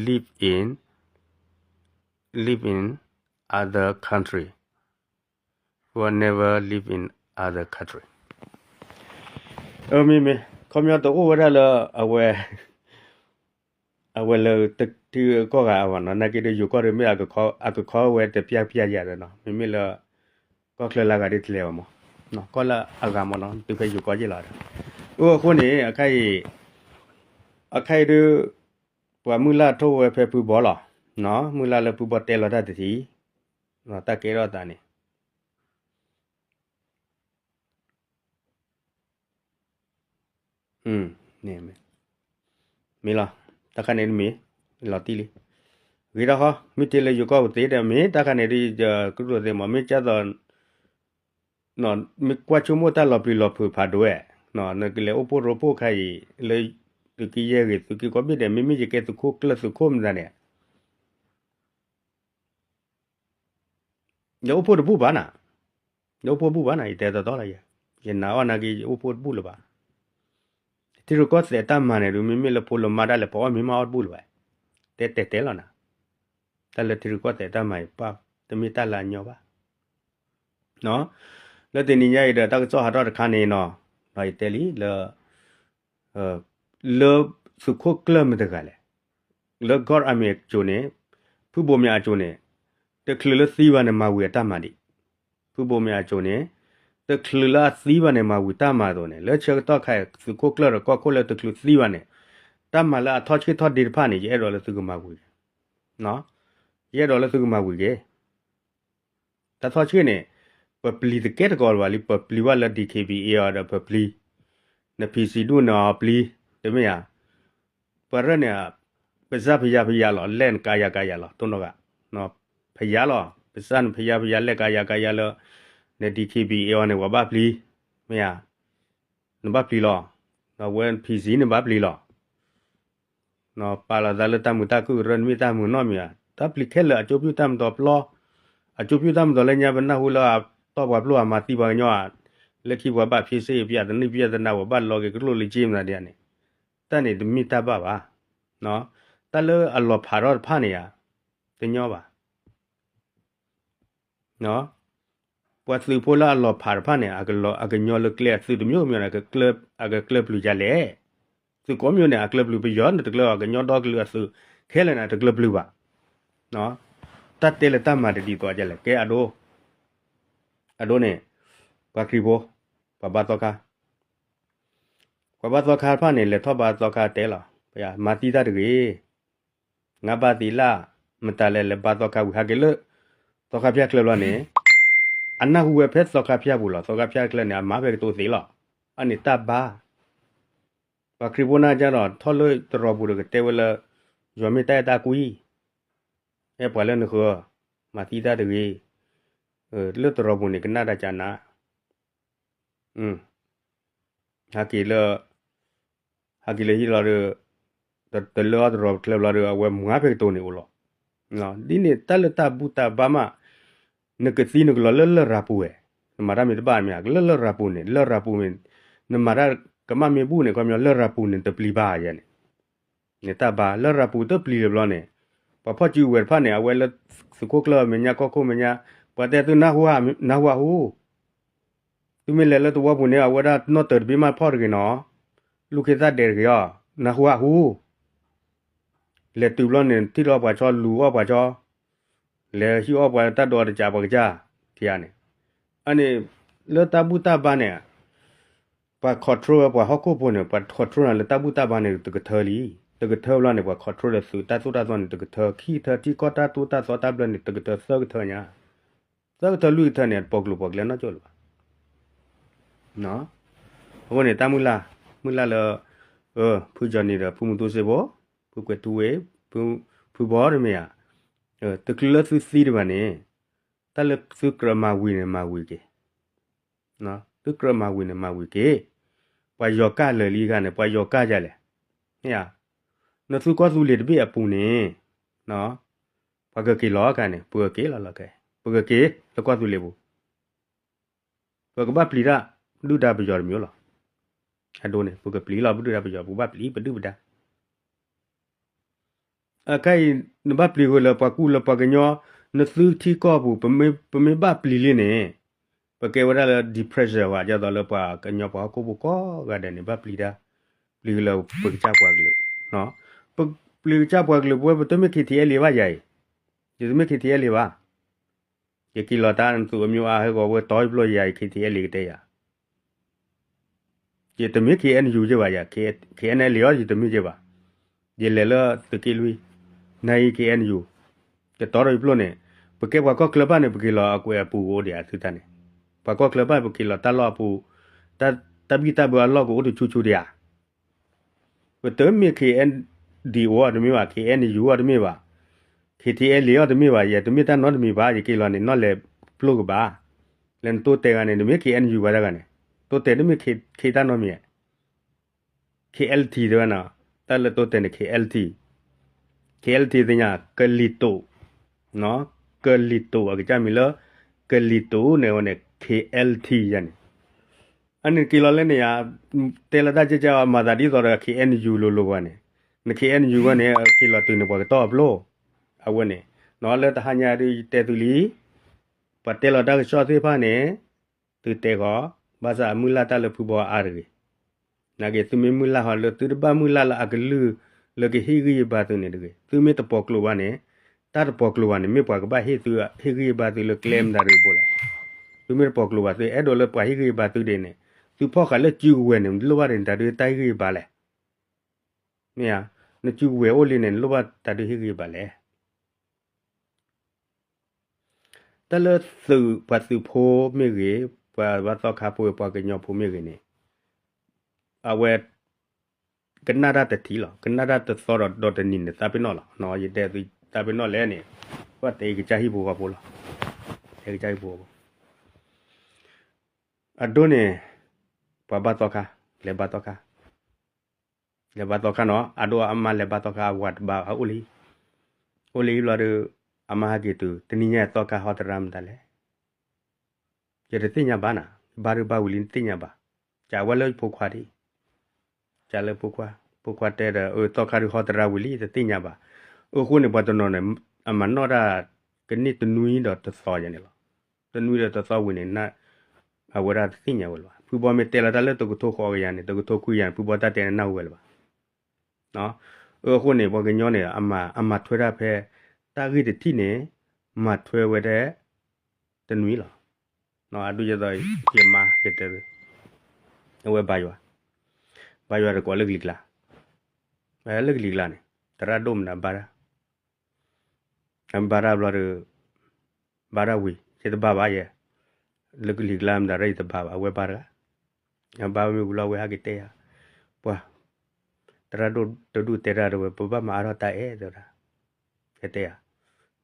live in live in other country. ဖုဘီ never live in other country. မ့မ့ၢ် ခီပညီတအိၣ်ဝဲဒၣ်လၢ အဝဲ အဝဲလၢတထံကီၢ်ဂၤအဂီၢ်နီၤ နာ်က့ဒီးယိၤကီၢ်ဒီးမ့ၢ် အကခီဝဲတပျၢ်ပျၢ်ယၤဒီးနီၤ မ့မ့ၢ်လၢ ကီၢ်ချၢလၢအဂၤဒ်တလဲၤဘၣ်မး ကီၢ်လၢအဂၤမးနီၤ တုၤဖဲယိၤကီၢ်ယ့ၢ်လီၤဒီး အိၣ်အဃိန့ၣ် အခါအံၤ အခါအံၤဒုး ပှၤမုၢ်လၢ်ထိၣ်ဝဲဖဲဖုဘီလီၤ မုၢ်လၢ်လၢဖုဘီတဲလီၤတၢ်တထံး တၢ်ကဲထီၣ်သးန့ၣ် မ့ၢ်လီၤ တၢ်ခါန့ၣ်တမ့ၢ် လီၤတံၢ်လံ ဂ့ၤထီၣ်ဃီ မ့ၢ်တ့လၢယိၤကီၢ်ပူၤသ့ဒီး မ့ၢ်တၢ်ခါန့ၣ်ဒ် ကရူၢ်သ့ၣ်မး မ့ၢ်ကၢ်သိး မ့ၢ်ကွၢ်ဆိကမိၣ်တၢ်လီၤပျံၤလီၤဖုးဖးဒိၣ်ဝဲ နကလဲၤအိၣ်ဖှိၣ်ရိဖှိၣ်ခါအံၤ လၢ သုးက့ယဲၢ်ဂ့ၤ သုးက့ကိးဘ့ၣ်ဒဲး မ့မ့ၢ်ယကဲသုးခိၣ်ကျၢၢ်သုးခိၣ်မတၤန့ၣ် ယအိၣ်ဖှိၣ်တဘူၣ်ဘၣ်နၤ, ယအိၣ်ဖှိၣ်တဘူၣ်ဘၣ်နၤ ယတဲတီတီလီၤယဲ, ယနာ်အီၣ်နာ်က့ ယအိၣ်ဖှိၣ်တဘူၣ်လၢၤဘၣ်. ထံရူၢ်ကီၢ်သဲးတၢ်မၤန့ၣ်ဒုး မ့မ့ၢ်လၢဖိလၢမါဒၣ်လဲာ် ပအီၣ်မ့ၤမးအီၣ်တဘူၣ်လၢၤဘၣ်. တဲတဲတဲလီၤနၤ, တၢ်လၢထံရူၢ်ကီၢ်သဲးတၢ်မၤအံၤ ပ တမ့ၢ်တၢ်လၢအညီဘၣ်. လၢတနံၤညါအံၤဒီး တၢ်ကစီၣ်ဟးထီၣ်တခါန့ၣ်နီၤ, ဒီးယတဲလံလၢ လၢသုးခိၣ်ကျၢၢ်မ့ၢ်တဂၤလဲၣ်, လၢကီၢ်အမဲာ်အစိၤန့ၣ်, ဖုဘိးမၠးအစိၤန့ၣ်, တချုးလၢသံဘၣ်န့ၣ် မၤဝံၤအတၢ်မၤဒံး, ဖုဘိးမၠးအစိၤန့ၣ်, တချုးလၢအသံဘၣ်န့ၣ် မၤဝံၤတၢ်မၤအသိးန့ၣ် လၢဆၢကတီၢ်ခဲအံၤ သုးခိၣ်ကျၢၢ်ဒီးကီၢ်ခိၣ်လၢတချုးသံဘၣ်န့ၣ်, တၢ်မၤလၢအထီၣ်ဆ့ၣ်ထီၣ်ဒ့တဖၣ်န့ၣ် ယအဲၣ်ဒိးလၢသုကမၤဝံၤက့ၤ, ယအဲၣ်ဒိးလၢသုကမၤဝံၤက့ၤ တၢ်ထီၣ်ဆ့ၣ်န့ၣ်, ပပျံၤတကဲတကိးလၢၤဘၣ်လံ, ပပျံၤဘၣ်လၢ DKBA အီၤဒီးပပျံၤ, န PC ဒူၣ်န့ၣ်အီၤပျံၤ, တမ့ၢ်ဧါ, ပှၤရၢၢ်န့ၣ်, ပစၢ်ဖယါဖယါလီၤ လဲၣ်နကါယၤကါယၤလီၤ တိၢ်နီၣ်ဂၤ, ဖယါလီၤ ပစၢ်နဖယါဖယါလဲၣ်ကါယၤကါယၤလၢ, န DKBA အီၤန့ၣ် ပှၤဘၣ်ပျံၤ, မ့ၢ်ဧါ, နဘၣ်ပျံၤလီၤ, ဝဲ PC န့ၣ်ဘၣ်ပျံၤလီၤ ပာ်လီၤသးလၢတၢ်မုာ်တၢ်ခုၣ်ကရၢ နမ့ၢ်တၢ်မုာ်နီတမံၤဧါ, တၢ်ပျံၤခဲလၢာ် အကျိုးပြုတၢ်မတီၤပျီ, အကျိုးပြုတၢ်မတီၤလၢညါ ပနၢ်ဟူလၢအတီၢ်ပှၤပျိၢ်အမၤသံပှၤကညီဧါ, လၢခံပှၤဘၣ်ဖ့စ့ၣ် ပြဿနာ ပြဿနာ ပှၤဘၣ်လီၤက့ၤကလိၣ်လၢက့မနုၤဒ်န့ၣ်, တၢ်န့ၣ်တမ့ၢ်တၢ်ဘၣ်ဘၣ်, တၢ်လၢအလီၤဖးထီၣ်တဖၣ်န့ၣ်ဧါ, တညီဘၣ် ပှၤသုးဖိလၢအလီၤဖးတဖၣ်န့ၣ် အကညီလၢကျဲအသုးတမျိုးမျိုးန့ၣ် အကကျၢပျုၤဒ်လဲၣ်, သုးကိးမျိုးန့ၣ် အကျၢပျုၤပယီၤန့ၣ်တကျၢ အကညီဒီကလုာ်အသုးခဲလၢာ်န့ၣ် တကျၢပျုၤဘၣ်, တၢ်တဲလၢတၢ်မၤတဒ်သိးဒ်လဲၣ် ကဲအဒိ, အဒိန့ၣ်, ပှၤခရံာ်ဖိ, ပှၤဘါသီခါ, ပှၤဘါသီခါတဖၣ်န့ၣ် လဲၤထီၣ်ဘါသီခါတဲလီၤ, မၤသံတၢ်တဂ့ၤ ငါဘၣ်သံလၢ်, မတၤလဲၣ်လဲၤဘါသီခါဝံၤ ဟးက့ၤလၢ သီခါဖၠၣ်ချၢဘျီန့ၣ်, အနၢ်ဟူဝဲဖဲသီခါဖၠၣ်ပူၤလီၤ, သီခါဖၠၣ်ချၢန့ၣ် အမၤဖဲကတိၤသ့လီၤ, အန့ၣ်တၢ်ဘါ, ပှၤခရံာ်ဖိနၢ်ကဒီး ထီၣ်လၢတရီပူၤဒီးကတဲဝဲလၢ, ယွၤမ့ၢ်တၢ်အဲၣ်တၢ်ကွံ, အဲၣ်ပှၤလၢနဃၢၤ, မၤသံတၢ်တဂ့ၤ, လၢတရီပူၤန့ၣ် ကနၣ်တၢ်ကနၣ် ဟဲက့ၤလၢ, ဟဲက့ၤလၢဟံၣ်လီၤဒီး, တလၢအီၣ်တရီချၢဘျီဒီး အဝဲမၤဖဲကတိၤန့ၣ်အိၣ်လီၤ, ဒ်န့ၣ်တၢ်လၢတၢ်ဘူၣ်တၢ်ဘါမး, နကသံနကလီၤလၢလရာ်ပူၤဝဲ, နမၤတၢ်မ့ၢ်တဘၣ်မ့ၢ်ဧါ, လၢလရာ်ပူၤန့ၣ် လရာ်ပူၤမ့ၢ်, နမၤတၢ်ကမၣ်မ့ၢ်ဘူၣ်န့ၣ် ခီပညီလရာ်ပူၤန့ၣ်တပျံၤဘၣ်ယဲန့ၣ် န့ၣ်တၢ်ဘါ လၢရၤပူၤတပျံၤလၢၤဘျီန့ၣ်, ပှၤဖီၣ်စုကဝဲၤတဖၣ်န့ၣ် အဝဲလၢသုးခိၣ်ကျၢၢ်မဲာ်ညါကီၢ်ခိၣ်မဲာ်ညါ, ပှၤတဲသုနၢ်ဟူဧါ, နၢ်ဟူဧါဟူ, သုမ့ၢ်လဲၤလၢသဝီပူၤန့ၣ် အဝဲဒၣ်နီၣ်တၢၤတဘ့ၣ်မးဖီၣ်တဂ့ၤနီၤ, လူၢ်ခ့သၣ်ဒဲးတဂ့ၤအီၤ, နၢ်ဟူဧါဟူ, လဲၤတုၤဘျီန့ၣ် ထံၣ်ထီၣ်ပှၤဆီ လူၤအီၣ်ပှၤဆီ, လဲၤဟံးအီၣ်ပှၤတၢ်ဒိးတကးပှၤကစၢ်, ခံဂၤန့ၣ်, အန့ၣ်, လၢတၢ်ဘူၣ်တၢ်ဘါန့ၣ် ပှၤ control ဝဲပှၤဟီၣ်ခိၣ်ဖိန့ၣ် ပှၤ control နၤလၢတၢ်ဘူၣ်တၢ်ဘါန့ၣ် တကထၢလံ, တကထၢဘျီန့ၣ် ပှၤ control ဒီးသုးတၢ်သိၣ်တၢ်သီန့ၣ် တကထၢ, ခံကထၢ ထံကီၢ်တၢ်သိၣ်တၢ်သီတၢ်ဘျၢန့ၣ် တကထၢသၢကထၢညါ, သၢကထၢလွံၢ်ကထၢန့ၣ် ပိာ်ကျိၤပိာ်ကျဲနီတကၠိၢ်လၢၤဘၣ်. အဃိန့ၣ် တၢ်မုၢ်လၢ်, မုၢ်လၢ်လၢ, ဖု Johnny ဒီး ဖုမူတူစ့ဖိ, ဖုကွဲးထူဝ့, ဖုဘီတမ့ၢ်ဧါ, တချုးလၢသုသံတဘၣ်န့ၣ်, တၢ်လၢသုကြၢးမၤဝံၤန့ၣ်မၤဝံၤက့ၤ သုကြၢးမၤဝံၤန့ၣ်မၤဝံၤက့ၤ, ပှၤယီၤကၢ်လၢာ်လံအခါန့ၣ် ပှၤယီၤကၢ်ယၤလဲၣ်, မ့ၢ်ဧါ, နသုကီၢ်သူလ့ၤတဘ့ၣ်အပူၤန့ၣ်, ပှၤကက့ၤလီၤအခါန့ၣ် ပကက့ၤလီၤလီၤခဲ, ပကက့ၤလၢကီၢ်သူလ့ၤပူၤ, ပကဘၣ်ပျံၤတၢ်, ဒုၣ်ဒါပယီၤတမံၤလီၤ, အဒိန့ၣ် ပကပျံၤလီၤ ပဒုၣ်ဒါပယီၤ ပကဘၣ်ပျံၤပဒုၣ်ပဒါ အခဲအံၤ, နဘၣ်ပျံၤဃုာ်လၢပှၤကူၣ်လၢပှၤကညီ, နသုထံကီၢ်ပူၤ, ပမ့ၢ်ဘၣ်ပျံၤလံန့ၣ်, ပကဲဝဲဒၣ်လၢ depression ဘၣ် ဒ်သိးလၢပှၤကညီပှၤဟီၣ်ခိၣ်ဖိကိးဂၤဒဲးန့ၣ် ဘၣ်ပျံၤတၢ်, ပျံၤဃုာ်လၢပကစၢ်ပှၤကလုာ်, ပပျံၤကစၢ်ပှၤကလုာ် ပဝဲပတမ့ၢ် ခ့ထံအဲလ့ဘၣ်ယၤအံၤ, ယတမ့ၢ် ခ့ထံအဲလ့ဘၣ် ယက့ၤလီၤတၢ်နသူးအမျိုးအါဟဲဂီၤဝဲတီယပျိၢ်ယၤအံၤ ခ့ထံအဲလ့ကတဲယၤ, ယတမ့ၢ် ခ့အဲၣ်ယူၣ် က့ဘၣ်ယၤ, ခ့အဲၣ်အဲလ့အီၤ ယတမ့ၢ်က့ဘၣ်, ယလဲၤလၢသုးက့လွံၢ်, နအံၤ ခ့အဲၣ်ယူၣ်, ယတီဒီးယပျိၢ်န့ၣ်, ပကဲပှၤကီၢ်ချၢဘၣ်န့ၣ် ပက့ၤလီၤအကွဲးအပူၤကအိၣ်ဒံးအသုတၢ်န့ၣ်, ပှၤကီၢ်ချၢဘၣ်န့ၣ် ပက့ၤလီၤတၢ်လီၢ်အပူၤ, တၢ်ဘံၣ်တၢ်ဘၢအလီၢ်ကအိၣ်တဆူၣ်ဆူၣ်ဒံးဧါ ပတမ့ၢ် ခ့အဲၣ်ဒံၣ်အိၣ်အီၤတမ့ၢ်ဘၣ်, ခ့အဲၣ်ယူၣ်အီၤတမ့ၢ်ဘၣ်, ခ့ထံအဲလ့အီၤတမ့ၢ်ဘၣ်, ယတမ့ၢ်တၢ်နီတမံၤဘၣ်, ယက့ၤလီၤန့ၣ် နီၣ်လဲၤပျိၢ်ကဘၣ်, လဲၤနတိတဲာ်ဂၤန့ၣ် နမ့ၢ် ခ့အဲၣ်ယူၣ် ဘၣ်တဂၤန့ၣ်, တိတဲာ်တမ့ၢ် ခ့တၢ်နီတမံၤ, ခ့အဲလ်ထံ တဲဝဲနီၤ, တၢ်လၢတိတဲာ်န့ၣ် ခ့အဲလ်ထံ, ခ့အဲလ်ထံ သ့ၣ်ညါ ကလံၤတိာ်, ကလံၤတိာ် အကစၢ်မံၤလၢ ကလံၤတိာ်န့ၣ်ဝဲန့ၣ် ခ့အဲလ်ထံ ယၤန့ၣ် အန့ၣ်က့ၤလီၤလၢန့ၣ်ယၤ, တဲလီၤတၢ်ကဲကဲ မၤသးဒ်သိးဒီး ခ့အဲၣ်ယူၣ် လိၤလိၤပှၤန့ၣ်, နခ့အဲၣ်ယူၣ်ဝဲန့ၣ် က့ၤလီၤတုၤန့ၣ် ပှၤကတီၢ်အပျိၢ်, အဝဲန့ၣ်, လၢတဟါညါဒုးယတဲသုလံ, ပှၤတဲလီၤတၢ်ကစီၣ်သ့ၣ်တဖၣ်န့ၣ် သုတဲဃီ, ဘၣ်ဆၣ်အမုၢ်လၢ်တၢ်လၢဖုဘီအါတဂ့ၤ. နာ်က့ သုမ့ၢ်မုၢ်လၢ်ဟီလၢသုတဘၣ်မုၢ်လၢ်လၢအကလုၢ်လၢကဟ့ၣ်ဂံၢ်ဟ့ၣ်ဘါသုန့ၣ်တဂ့ၤ. သုမ့ၢ်တပိာ်ကျိၤဘၣ်န့ၣ်, တၢ်တပိာ်ကျိၤဘၣ်န့ၣ် မ့ၢ်ပှၤကဘၣ်ဟ့ၣ်သုဟ့ၣ်ဂံၢ်ဟ့ၣ်ဘါသုလၢကျဲမတၤတဂ့ၤဘိလဲၣ်. သုမ့ၢ်တပိာ်ကျိၤဘၣ် သုအဲၣ်ဒိးလၢပှၤဟ့ၣ်ဂံၢ်ဟ့ၣ်ဘါသုဒ်န့ၣ်, သုဖီၣ်ဃာ်လၢစုကဝဲၤန့ၣ် နလိၣ်ဘၣ်န့ၣ် တၢ်ဒုးတၢ်ဟ့ၣ်ဂံၢ်ဟ့ၣ်ဘါလဲၣ်. မ့ၢ်ဧါ, နစုကဝဲၤအိၣ်လံန့ၣ် နလိၣ်ဘၣ်တၢ်ဒုးဟ့ၣ်ဂံၢ်ဟ့ၣ်ဘါလဲၣ်. တၢ်လၢသုးပှၤသုးဖိမ့ၢ်ဂ့ၤ, ပှၤဘါသီခါဖိ ပှၤကညီဖိမ့ၢ်ဂ့ၤန့ၣ်, အဝဲ ကနၣ်တၢ်တထံၣ်လီၤ. ကနၣ်တၢ်တသီဒီး ဒီးတနံၤန့ၣ် သးပ့ၤနီၣ်လီၤ. ယတဲသုသးပ့ၤနီၣ်လဲၣ်န့ၣ်, ပှၤတဲအံၤကစၢ်ဟံၣ်ဖိဃီဖိလီၤ. တဲကစၢ်ဟံၣ်ဖိဃီဖိ အဒိန့ၣ်, ပှၤဘါသီခါ, လဲၤဘါသီခါ, လဲၤဘါသီခါနီၤ, အဒိအမါလဲၤဘါသီခါ အဝၤတဘါအိၣ်လၢဟံၣ်, အိၣ်လၢဟံၣ်ဘျီဒီး, အမါဟဲက့ၤတုၤ တနံၤညါသီခါဟီတရါမတၤလဲၣ်. ယတသ့ၣ်ညါဘၣ်နၤ, ဘါဒုးဘါဝံၤလံနသ့ၣ်ညါဘၣ်. ကးဝဲလၢဖိခွါဒံး, ကးလၢဖိခွါ, ဖိခွါတဲဒီး အသီခါဒုးဟီတရါဝံၤလံ တသ့ၣ်ညါဘၣ်. အဃိန့ၣ် ပှၤတနီၤန့ၣ် အမၤနီၣ်တၢ် ကန့ၢ်တနွံဒီးတသီယၤန့ၣ်လီၤ. တနွံဒီးတသီဝံၤန့ၣ် အဝဲဒၣ်တသ့ၣ်ညါဝဲလၢၤဘၣ်. ဖုဘီမ့ၢ်တဲလီၤတၢ်လၢတကထိဃိးကယၤန့ၣ် တကထိခွံကယၤန့ၣ် ဖုဘီတၢ်တဲန့ၣ်နၢ်ဟူဝဲလၢၤဘၣ်. အဃိန့ၣ် ပှၤကညီန့ၣ် အမၤထွဲတၢ်ဖဲ တၢ်ဂ့ၢ်တထံၣ်န့ၣ် မၤထွဲဝဲဒၣ် တနွံလီၤ. အဒိယသိး ယမါကတဲ, အဝဲဘါယွၤ, ဘါယွၤတကိးလၢကလံၤကျါ, လၢကလံၤကျါန့ၣ် သရၣ်ဒိၣ်မတၤဘါတၢ်, အဘါတၢ်ဘျီဒီး, ဘါတၢ်ဝံၤ ယတဘါဘၣ်ယဲ, လၢကလံၤကျါမတၤရၢယတဘါဘၣ် အဝဲဘါတဂၤ, အဘါမ့ၢ်ဝံၤလီၤ အဝဲဟဲက့ၤတဲယၤ, ပှၤ သရၣ်ဒိၣ်တဒူၣ်တဲတၢ်တဲဝဲ ပဘၣ်မၤအါထီၣ်တၢ်အဲၣ်တဲဝဲဒၣ်, ကတဲယၤ,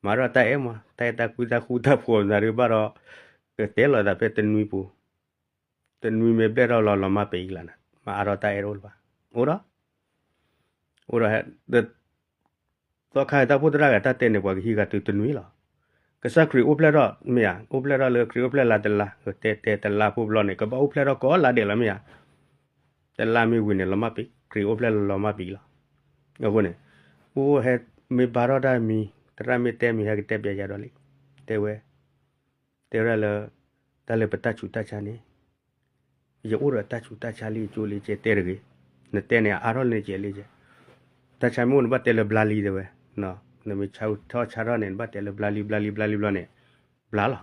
မၤအါထီၣ်တၢ်အဲၣ်မး တၢ်အဲၣ်တၢ်ကွံတၢ်ဃူတၢ်ဖိးမတၤဒုးဘၣ်ဒီး, ကတဲလီၤသးဖဲတနွံပူၤ, တနွံမ့ၢ်ဘျဲၣ်ထီၣ်လီၤလီၤမၢ်ပံၤကလါန့ၣ် မၤအါထီၣ်တၢ်အဲၣ်တအိၣ်လၢၤဘၣ်, အိၣ်ဒီး အိၣ်ဒီး သီခါတၢ်အိၣ်ဖှိၣ်သရၣ်ဂၤတၢ်တဲန့ၣ် ပှၤကဟံးဂၤတုၤတနွံလီၤ. ကစၢ်ခရံာ်အိၣ်ဖျဲၣ်ထီၣ်မ့ၢ်ဧါ, အိၣ်ဖျဲၣ်ထီၣ်လၢခရံာ်အိၣ်ဖျဲၣ်လါတလါ, တဲတဲတလါဖိဘျီန့ၣ် ကဘၣ်အိၣ်ဖျဲၣ်ထီၣ်ကိးလါဒဲးလီၤမ့ၢ်ဧါ, တလါမ့ၢ်ဝံၤန့ၣ် လီၤမၢ်ပံၤ, ခရံာ်အိၣ်ဖျဲၣ်လီၤမၢ်ပံၤလီၤ. အဃိန့ၣ် အိၣ်ဟဲမ့ၢ်ဘါထီၣ်တၢ်မံၤ, သရၣ်မ့ၢ်တဲမံၤ ဟဲကတဲပျးယၤဒီးလံ, တဲဝဲ တဲဝဲဒၣ်လၢ တၢ်လၢပတၢ်ဆူးတၢ်ဆါန့ၣ် ယအိၣ်ဒီးတၢ်ဆူးတၢ်ဆါလံ ကၠိလံ ကဲတဲတဂ့ၤ, နတဲန့ၣ် အါထီၣ်လၢနကဲလံကဲ, တၢ်ဆါမ့ၢ်အိၣ် နဘၣ်တဲလၢဘျါလံတဲဝဲ, နမ့ၢ်ဆါထီၣ်ဆါထီၣ်န့ၣ် နဘၣ်တဲလၢဘျါလံ ဘျါလံ ဘျါလံဘျီန့ၣ် ဘျါလီၤ.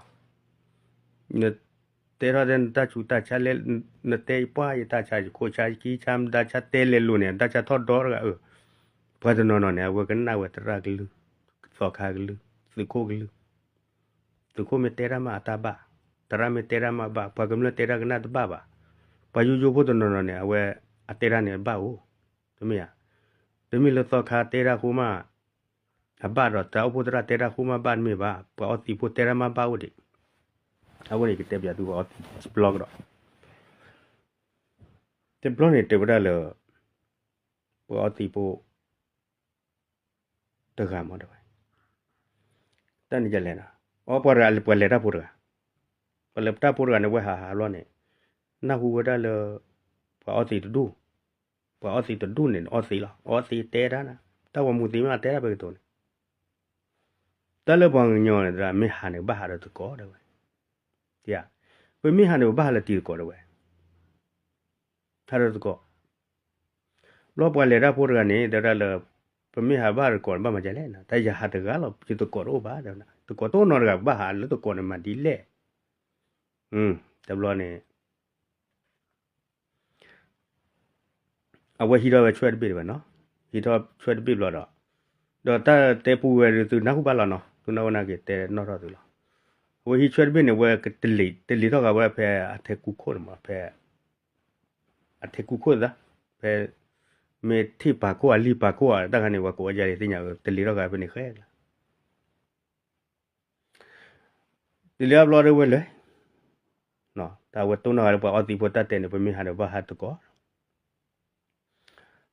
နတဲထီၣ်တဲနတၢ်ဆူးတၢ်ဆါလဲၣ်, နတဲပှၢ်ယတၢ်ဆါ ယခိၣ်ဆါ ယခံဆါ မတၤဆါတဲလဲၤလိၤန့ၣ် တၢ်ဆါထီၣ်ဒီတဂၤအၢ, ပှၤတနီၤနီၤန့ၣ် အဝဲကနၣ်ဝဲသရၣ်ကလုၢ်, သီခါကလုၢ်, သုးခိၣ်ကလုၢ် သုးခိၣ်မ့ၢ်တဲတၢ်မးအတၢ်ဘၣ်, သရၣ်မ့ၢ်တဲတၢ်မးဘၣ်, ပှၤကမျၢၢ်တဲတၢ်ကနၣ်တဘၣ်ဘၣ်. ပှၤယိယိဖိတနီၤနီၤန့ၣ် အဝဲအတဲတၢ်န့ၣ်ဘၣ်အိၣ်, တမ့ၢ်ဧါ. တမ့ၢ်လၢသီခါတဲတၢ်ဃိမး အဘၣ်ဒီး တၢ်အိၣ်ဖှိၣ်သရၣ်တဲတၢ်ဃိမးဘၣ်တမ့ၢ်ဘၣ်, ပှၤအီသံးဖိတဲတၢ်မးဘၣ်အိၣ်ဒံး. အဝဲန့ၣ် ကတဲပျးသုပှၤအီသံးတဘျီကဒီး, တဘျီန့ၣ်တဲဝဲဒၣ်လၢ ပှၤအီသံးဖိ တဂၤမ့ၢ်တဲဝဲ, တၢ်န့ၣ်ယလဲၣ်နီၤ, အီပှၤတဂၤ ပှၤလဲၤတၢ်ဖိတဂၤ, ပှၤလဲၤတၢ်ဖိတဂၤန့ၣ် ဝဲဟးဟးဘျီန့ၣ် နၢ်ဟူဝဲဒၣ်လၢ ပှၤအီသံးတဒူၣ်, ပှၤအီသံးတဒူၣ်န့ၣ် အီသံးလီၤ, အီသံးတဲတၢ်နၤ, တၢ်ဂီၤမူသံးမ့ၢ်တဲတၢ်ဖဲကတိၤန့ၣ်, တၢ်လၢပှၤကညီန့ၣ် သရၣ်မ့ၢ်ဟးန့ၣ် ဘၣ်ဟးဒီးသကိးတဲဝဲ, ပမ့ၢ်ဟးန့ၣ် ပဘၣ်ဟးလၢတံၤသကိးတဲဝဲ ဟးဒီးသကိး, ဘျီပှၤလဲၤတၢ်ဖိတဂၤန့ၣ် တဲဝဲဒၣ်လၢ ပမ့ၢ်ဟးဘၣ်သကိးန့ၣ် ဘၣ်မၤဒ်လဲၣ်, တၢ်ယဟးတဂၤလီၤ ယသကိးတအိၣ်ဘၣ်, သကိးတအိၣ်နီတဂၤ ပဘၣ်ဟးလၢသကိးန့ၣ်မၤဒ်လဲၣ်. တဘျီန့ၣ် အဝဲဟံးထီၣ်ဝဲဆွဲတဘ့ၣ်တဝဲနီၤ, ဟံးထီၣ်ဆွဲတဘ့ၣ်ဘျီဒီး, ဒီးတၢ်တဲပူဝဲဒၣ်သုနၢ်ဟူဘၣ်လီၤနီၤ, သုနၢ်ဟူနာ်က့ၤတဲနီၣ်ထီၣ်သုလီၤ. အဝဲဟံးဆွဲတဘ့ၣ်န့ၣ် ဝဲ တလံၤထီၣ်ဃာ်ဝဲဖဲအထဲကူခိၣ်န့ၣ်မး, ဖဲ အထဲကူခိၣ်သး, ဖဲ မ့ၢ်ထံၣ်ပာ်ခိၣ် အလံၢ်ပာ်ခိၣ် တၢ်ခါန့ၣ် ပှၤကိးဝဲဒ်န့ၣ်သ့ၣ်ညါ တလံၤထီၣ်ဃာ်ဖဲန့ၣ်ဃဲလီၤ. တလံၤအဘျီဒီးဝဲလဲၤ, တၢ်ဝဲတိၢ်နီၣ်ဃာ်လၢပှၤအီသံးဖိတၢ်တဲန့ၣ် ပမ့ၢ်ဟးဒီးဘၣ်ဟးသကိး,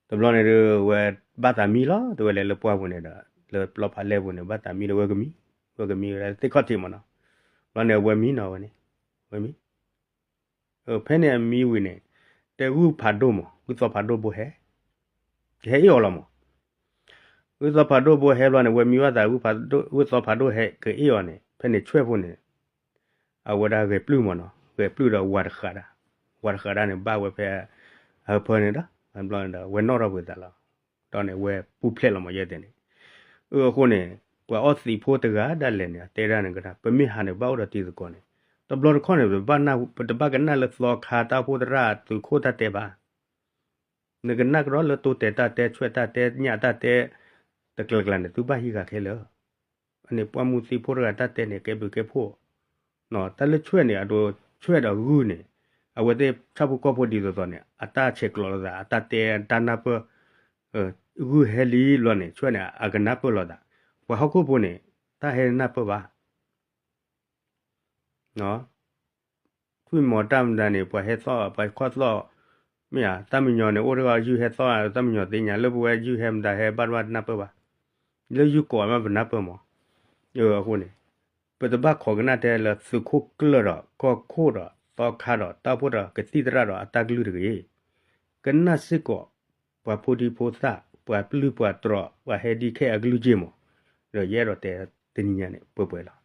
တဘျီန့ၣ်ဒီး ဝဲဘၣ်သးမံလီၤ, တဝဲလဲၤလၢပှၢ်ပူၤန့ၣ်ဒီး လၢပျီဖးလဲၢ်ပူၤန့ၣ် ဘၣ်သးမံဒီးဝဲကမံ, ဝဲကမံဝဲဒၣ်သ့ၣ်ခီၣ်ထံးမးနီၤ, ဘျီန့ၣ် အဝဲမံနီၤဝဲန့ၣ်, ဝဲမံ ဖဲန့ၣ်အမံဝံၤန့ၣ် တဲဂုၢ်ဖးဒိၣ်မး ဂုၢ်သီဖးဒိၣ်ဘိဟဲ, ကဟဲအ့ၣ်အီၤလီၤမး, ဂုၢ်သီဖးဒိၣ်ဘိဟဲဘျီန့ၣ် ဝဲမံဘၣ်သး ဂုၢ်သီဖးဒိၣ်ဟဲကအ့ၣ်အီၤန့ၣ် ဖဲန့ၣ်ဆွဲၣ်ဖိန့ၣ် အဝဲဒၣ်ဂဲၤပျုၢ်မးနီၤ, ဂဲၤပျုၢ်ဒီးဝၤတဃးဒၣ်, ဝၤတဃးဒၣ်န့ၣ် ဘၣ်ဝဲဖဲ အဟၢဖၢန့ၣ်ဒီး ဘျီန့ၣ်ဒီး ဝဲနီၣ်ထီၣ်ကွံာ်သးလီၤ. ဒီးန့ၣ် ဝဲပူၤဖျဲးလီၤမးယဲၢ်တဲန့ၣ်. အဃိန့ၣ် ပှၤအီသံးဖိတဂၤဒၣ်လဲာ်န့ၣ် အတဲဒၣ်န့ၣ်ကဒါ ပမ့ၢ်ဟးန့ၣ် ဘၣ်အိၣ်ဒီးတံၤသကိးန့ၣ် တဘျီတခီၣ်န့ၣ် ပတဘၣ်ကနၣ်လၢသီခါတၢ်အိၣ်ဖှိၣ်သရၣ်သုးခိၣ်တၢ်တဲဘၣ်. နကနၣ်ကဒီးလၢတိတဲာ်တၢ်တဲ ဆွဲၣ်တၢ်တဲ ညၣ်တၢ်တဲ တကျဲၤကျဲၤန့ၣ် သုဘၣ်ဟံးဃာ်ခဲလၢာ်. အန့ၣ်ပှၢ်မူသံးဖိတဂၤတၢ်တဲန့ၣ် ကဲဘျုးကဲဖှိၣ်, တၢ်လၢဆွဲၣ်န့ၣ် အဒိ ဆွဲၣ်ဒီးဂုၢ်န့ၣ် အဝဲသ့ၣ်ဆၣ်ဖိကီၢ်ဖိဒ်သိးသိးန့ၣ် အတၢ်ဆဲးကျိးလိာ်သး အတၢ်တဲတၢ်နၢ်ပၢၢ်, ဂုၢ်ဟဲလံဘျီန့ၣ် ဆွဲၣ်န့ၣ် အကနၢ်ပၢၢ်လိာ်သး, ပှၤဟီၣ်ခိၣ်ဖိန့ၣ် တၢ်ဟဲနၢ်ပၢၢ်ဘၣ် ထွံၣ်မီၤတၢ်မတၤန့ၣ် ပှၤဟဲသီၣ် ပှၤခီၣ်သီၣ်, မ့ၢ်ဧါ, တၢ်မံညီၤန့ၣ် အိၣ်တဂီၢ် ယုၢ်ဟဲသီၣ် တၢ်မံညီၤသ့ၣ်ညါ လၢပဝဲယုၢ်ဟဲမတၤဟဲဘၣ်တဘၣ်တနၢ်ပၢၢ်ဘၣ်, လၢယုၢ်ကိးမးပနၢ်ပၢၢ်မး. အဃိန့ၣ် ပတဘၣ်ခိးကနၣ်ထဲလၢသုးခိၣ်ကျၢၢ်ဒီး ကီၢ်ခိၣ်ဒီး သီခါဒီး တၢ်အိၣ်ဖှိၣ်ဒီးကသံၣ်သရၣ်ဒီးအတၢ်ကလုၢ်တဂ့ၤ. ကနၣ်စ့ၢ်ကီး ပှၤဖိဒံဖိသၣ် ပှၤပျုၢ်ပှၤတြီၤ ပှၤဟဲဒ်ခဲအကလုၢ်က့ၢ်မး, ဒီးယအဲၣ်ဒိးတဲတနံၤညါန့ၣ် ပှဲၤပှဲၤလီၤ.